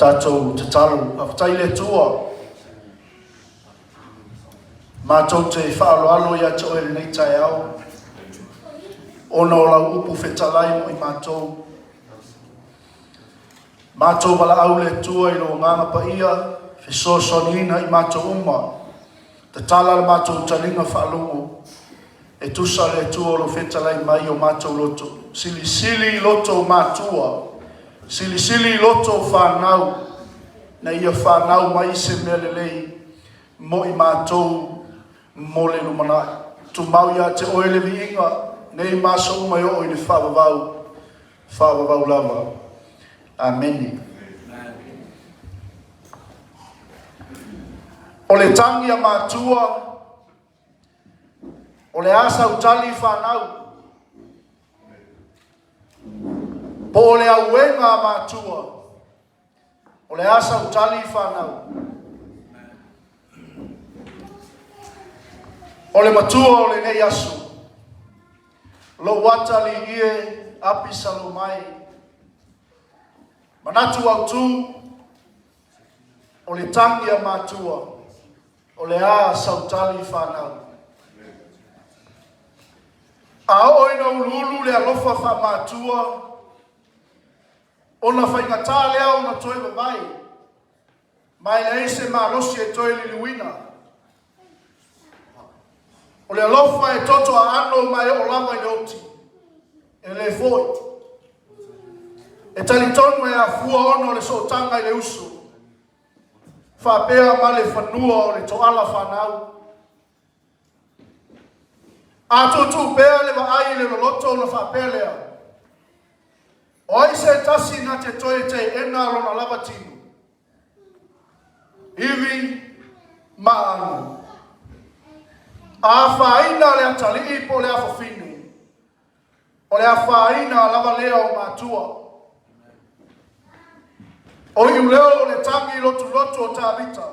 Tatou tatalo. Faafetai i le Atua. Matou te faaaloalo ia te oe i lenei taeao, ona o lau upu fetalai mo i matou. Matou valaau le Atua i lou Agaga Paia, fesoasoaniina i matou uma. Tatala le matou taliga faalogo, e tusa le Atua o lou fetalai mai i o matou loto. Silisili i loto o matua, silisili i loto o fanau, na ia fanau mai se mea lelei mo i matou mo le lumanai. Tumau ia te oe le viiga, nei ma aso uma e oo i le faavavau, faavavau lava. Amene. O le tagi a matua, o le a sau tali fanau, po o le auega a matua, o le a sau tali fanau. O le matua o lenei aso, lou atalii e Apisaloma e. Manatu autu, o le tagi a matua, o le a sau tali fanau. A oo ina uluulu le alofa faamatua, ona faigata lea ona toe vavae, ma e leai se malosi e toe liliuina. O le alofa e toto aano ma e oo lava i le oti, e le foi. E talitonu e afua ona o le sootaga i le uso, faapea ma le fanua o le toala fanau. A tuutuu pea le vaai i le loloto ona faapea lea, O ai se tasi na te toe teena lona lava tino, ivi ma aano? A afaina le atalii po o le afafine, o le afaina lava lea o matua. O iuleo o le tagi lotulotu o Tavita,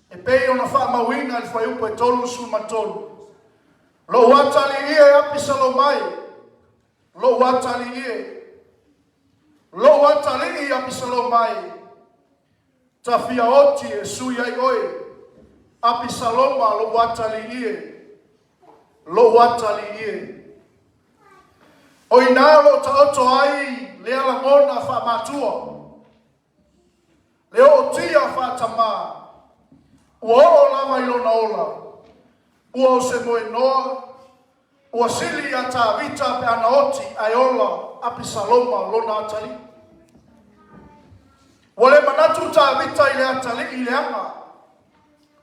e pei ona faamauina i le fuaiupu e 33, Lou atalii e Apisaloma e, lou atalii e, lou atalii Apisaloma e, tafia oti e sui ai oe, Apisaloma lou atalii e, lou atalii e. O i inā o lo o taoto ai lea lagona faamatua, Le ootia faa-tamā, ua oo lava i lona ola, ua o se moenoa, ua sili iā Tavita pe ana oti ae ola Apisaloma lona atalii. Ua le manatu Tavita i le atalii leaga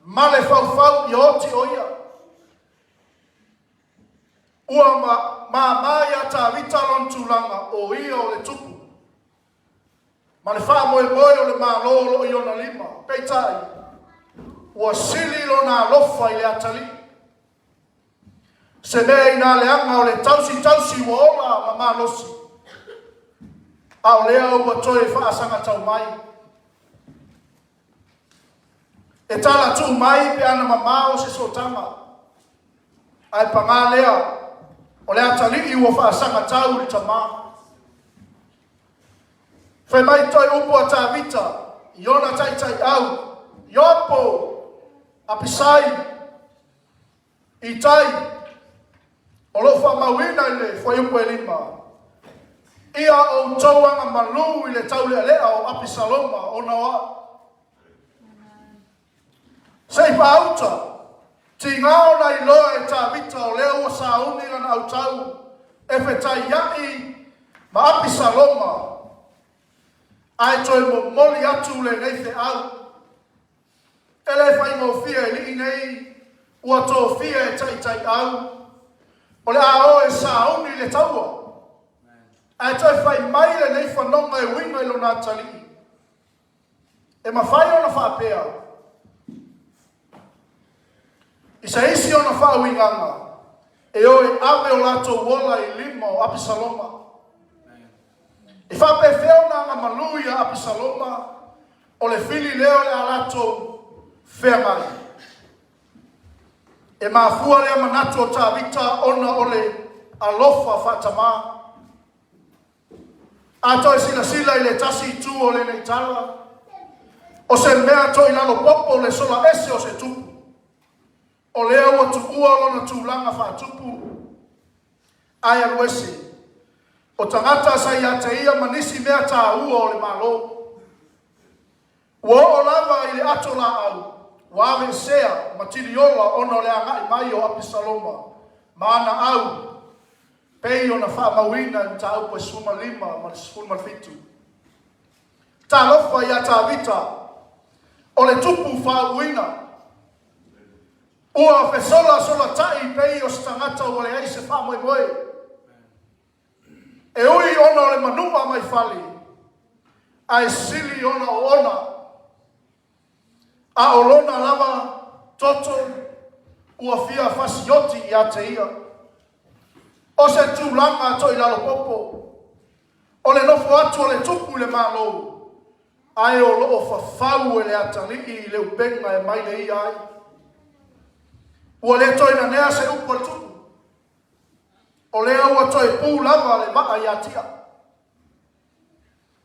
ma le faufau ia oti o ia. Ua māmā iā Tavita lona tulaga o ia o le tupu. Ma le faamoemoe o le Malo o lo o i ona lima. Peitai, ua sili lona alofa i le atalii. Se mea inā leaga o le tausitausi ua ola ma malosi, a o lea ua toe faasagatau mai. E talatuu mai pe ana mamao se sootaga, ae pagā lea, o le atalii ua faasagatau i le tamā. Fai mai toe upu a Tavita i ona taitaiau, Ioapo, Apisai, Itai, o lo o faamauina i le fuaiupu e lima, Ia outou agamalu i le taulealea o Apisaloma ona o au. Se i faauta, tiga ona iloa e Tavita o lea ua sauni lana autau e fetaia'i ma Apisaloma, ae toe momoli atu lenei feau. E le faigofie e lii nei ua tofia e taitaiau, o le a o e sauni le taua, ae toe fai mai lenei fanoga e uiga i lona atalii. E mafai ona faapea i se isi ona faauigaga e o e ave o latou ola i lima o Apisaloma. E faapefea ona agamalu ia Apisaloma o le fili lea o le a latou feagai. E mafua lea manatu o Tavita ona o le alofa faatamā. A toe silasila i le tasi itu o lenei tala, o se mea toilalo popo le sola ese o se tupu, o lea ua tuua lona tulaga faatupu ae alu ese. O tagata sa ia te ia ma nisi mea taua o le Malo. Ua oo lava i le ato laau, ua aveesea ma tiliola ona o le agai mai o Apisaloma ma ana au, pei ona faamauina i Mataupu e 15 ma le 17. Talofa ia Tavita, o le tupu faauuina, ua fesolasolata'i pei o se tagata ua leai se faamoemoe. E ui ona o le manua mai fale, ae sili ona oona, a o lona lava toto ua fia fasioti ia te ia. O se tulaga toilalo popo, o le nofo atu o le tupu i le Malo, ae o lo o fafau e le atalii i le upega e maile ia ai. Ua le toe nanea se upu a le tupu. O lea ua toe pu lava le maa ia Tia.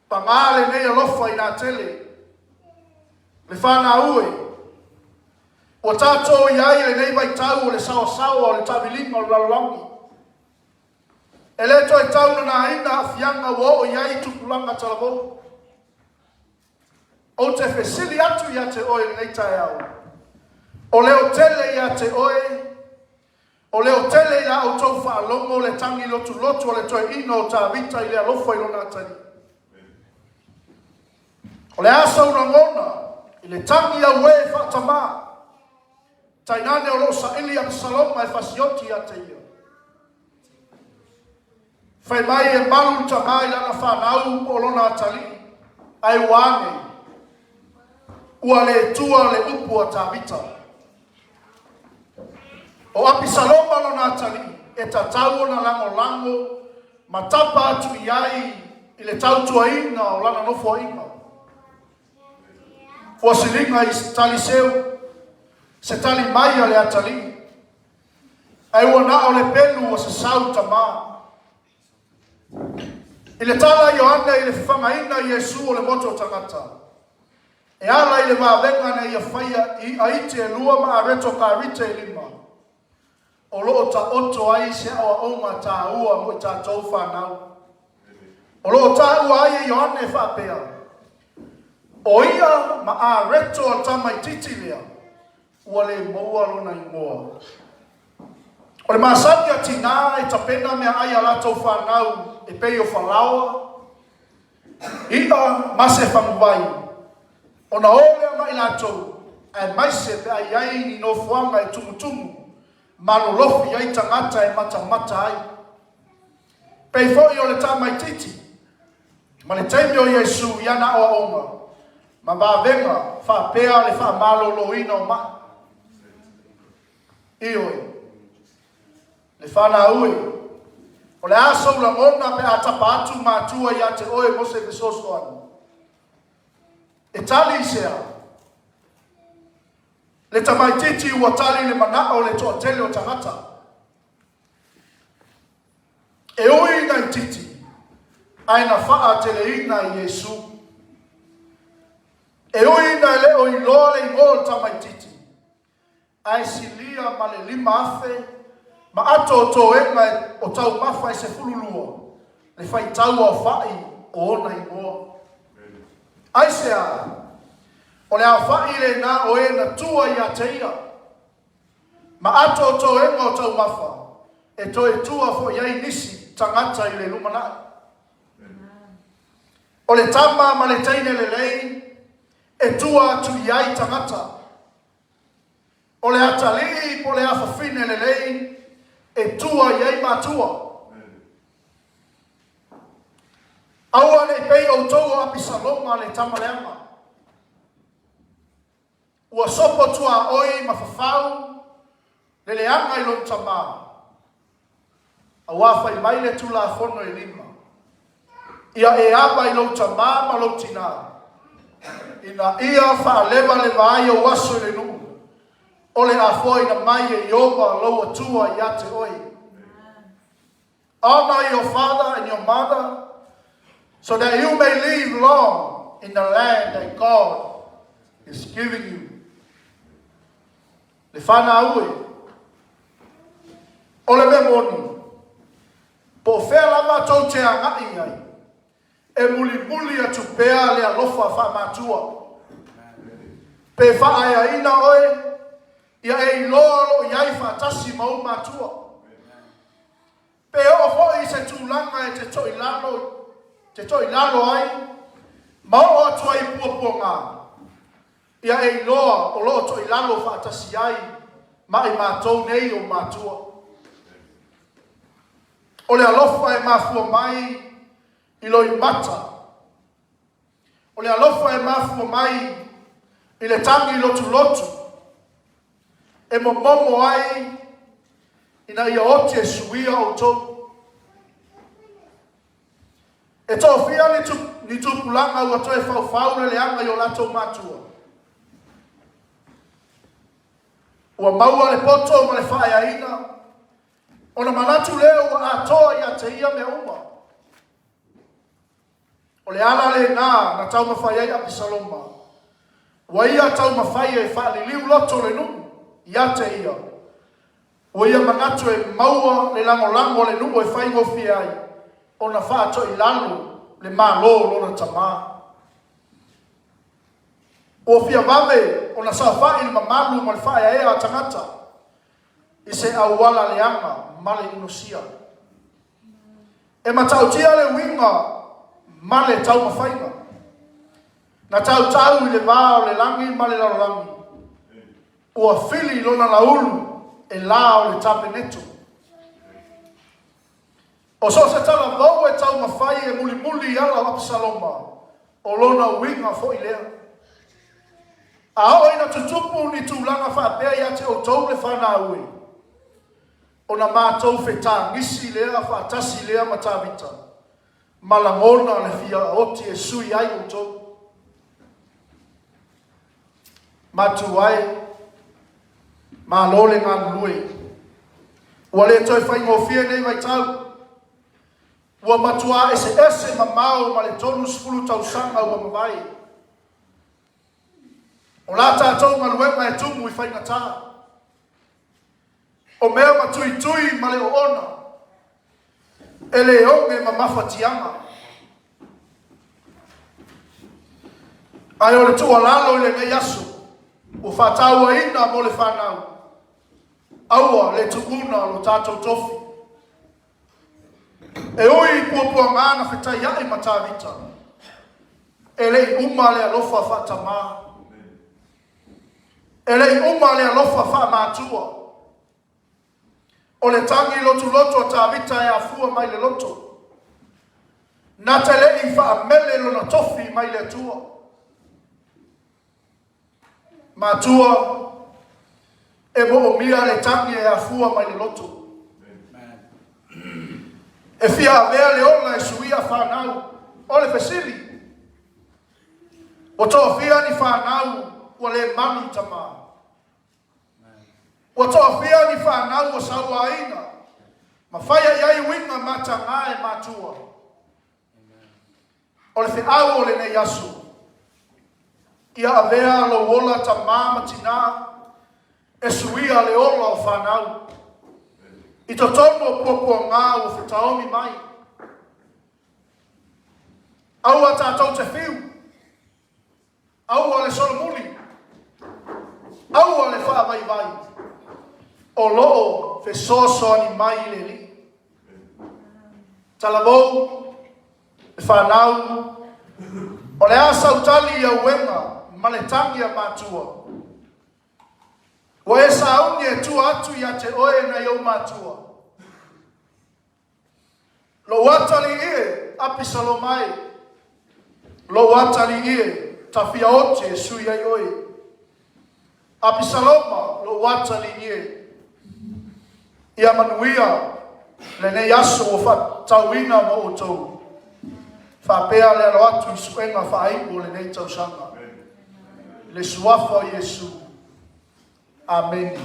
Paga lenei alofa inā tele, le fanau e, ua tatou i ai i lenei vaitau o le saoasaoa o le taaviliga o le lalolagi. E le toe tau nanaina aafiaga ua oo i ai tupulaga talavou. Ou te fesili atu ia te oe i lenei taeao, o leo tele ia te oe, o leo tele i la outou faalogo le tagi lotulotu a le toeaina o Tavita i le alofa i lona atalii. O le a sou lagona i le tagi auē faatamā, tainane o lo o saili Apisaloma e fasioti ia te ia. Fai mai e malu le tama i lana fanau po o lona atalii, ae ua ane, ua le tua le upu a Tavita. O Apisaloma lona atalii, e tatau ona lagolago ma tapa atu i ai i le tautuaina o lana nofoaiga. Ua siliga i taliseu se tali mai a le atalii, Ae ua na o le pelu ua sasau tama. I le tala a Ioane i le fafagaina Iesu o le motu o tagata, e ala i le vavega na ia faia i i'a iti e lua ma areto karite e lima, o lo o taoto ai se aoaoga taua mo i tatou fanau. O lo o taua ai e Ioane e faapea, O i'a ma areto a le tamaitiiti lea, Ua le maua lona igoa. O le masani a tinā e tapena meaai a latou fanau e pei o falaoa, iʻa ma se faguvai, ona o lea ma i latou, aemaise pe a i ai ni nofoaga e tumutumu ma lolofi ai tagata e matamata ai. Pei foi o le tamaitiiti ma le taimi o Iesu i ana aoaoga ma vavega faapea le faamaloloina o maʻi. Ioe, le fanau e, o le a sou lagona pe a tapa atu matua ia te oe mo se fesoasoani? E tali i se a? Le tamaitiiti ua tali le manao o le toatele o tagata. E ui ina itiiti, ae na faateleina e Iesu. E ui ina e le o iloa le igoa o le tamaitiiti, ae silia ma le 5,000 ma ato o toega o taumafa e 12 le faitau aofa'i o ona igoa. Aisea? O le aofa'i lena o e na tua ia te ia. Ma ato o toega o taumafa e toe tua foi ai nisi tagata i le lumanai. O le tama ma le teine lelei e tua atu i ai tagata. O le atalii po o le afafine lelei e tua i ai matua. Aua ne i pei outou o Apisaloma le tama leaga. Ua sopo tuaoi ma fafau le leaga i lona tama, aua fai mai le Tulafono e lima, Ia e ava i lou tama ma lou tinā, ina ia faalevaleva ai ou aso i le nuu, o le a foaina mai e Ieova lou Atua ia te oe. Honor your father and your mother. So that you may live long in the land that God is giving you. Le fanau e, o le mea moni, po o fea lava tou te agai i ai, e mulimuli atu pea le alofa faamatua. Pe faaeaina oe, ia e iloa o lo o i ai faatasi ma ou matua. Pe oo foi i se tulaga e te toilalo, te toilalo ai ma oo atu ai i puapuaga, ia e iloa o lo o toilalo faatasi ai ma i matou nei ou matua. O le alofa e mafua mai i loimata. O le alofa e mafua mai i le tagi lotulotu e momomo ai ina ia oti e suia outou. E toafia ni tupulaga ua toe faufau le leaga i o latou matua. Ua maua le poto ma le faaeaina, ona manatu lea ua atoa ia te ia mea uma. O le ala lena na taumafai ai Apisaloma, ua ia taumafai e faaliliu loto le nuu ia te ia, ua ia manatu e maua le lagolago a le nuu e faigofie ai ona faatoilalo le Malo o lona tama. Ua fia vave ona saofai le mamalu ma le faaeaea a tagata i se auala leaga ma le inosia. E matautia le uiga ma le taumafaiga. Na tautau i le va o le lagi ma le lalolagi. Ua fili lona laulu e la o le tapeneto. O so o se talavou e taumafai e mulimuli i ala o Apisaloma, o lona uiga foi lea. A oo ina tutupu ni tulaga faapea ia te outou le fanau e, ona matou fetagisi lea faatasi lea ma Tavita, ma lagona le fia oti e sui ai outou. Matua e, malo le galulue. Ua le toe faigofie nei vaitau. Ua matua eseese mamao ma le 30 tausaga ua mavae. O la tatou galuega e tumu i faigata. O mea matuitui ma le oona, e le oge mamafatiaga. Ae o le tuualalo i lenei aso, ua faatauaina mo le fanau, aua le tuuna lo tatou tofi. E ui i puapuaga na fetaiai ma Tavita, e le i uma le alofa faatamā. E le i uma le alofa faamatua. O le tagi lotulotu a Tavita e afua mai le loto. Na te le i faamele lona tofi mai le Atua. Matua, e moomia le tagi e afua mai le loto. E fia avea le ola e suia fanau. O le fesili, Ua toafia ni fanau ua le malu i tama. Ua toafia ni fanau ua sauaina ma faia i ai uiga mataga e matua. O le feau o lenei aso, ia avea lou ola tama ma tina e suia le ola o fanau. I totonu o puapuaga ua fetaomi mai. Aua tatou te fiu. Aua le solomuli. Aua le faavaivai. O lo o fesoasoani mai le Alii. Talavou, le fanau, o le a sau tali i auega ma le tagi a matua. Ua e sauni e tua atu ia te oe nai ou matua. Lou atalii e, Apisaloma e, lou atalii e, tafia oti e sui ai oe. Apisaloma, lou atalii e, ia manuia lenei aso ua faatauina mo outou, faapea le alo atu i suega faaiu o lenei tausaga. I le suafa o Iesu. Amene.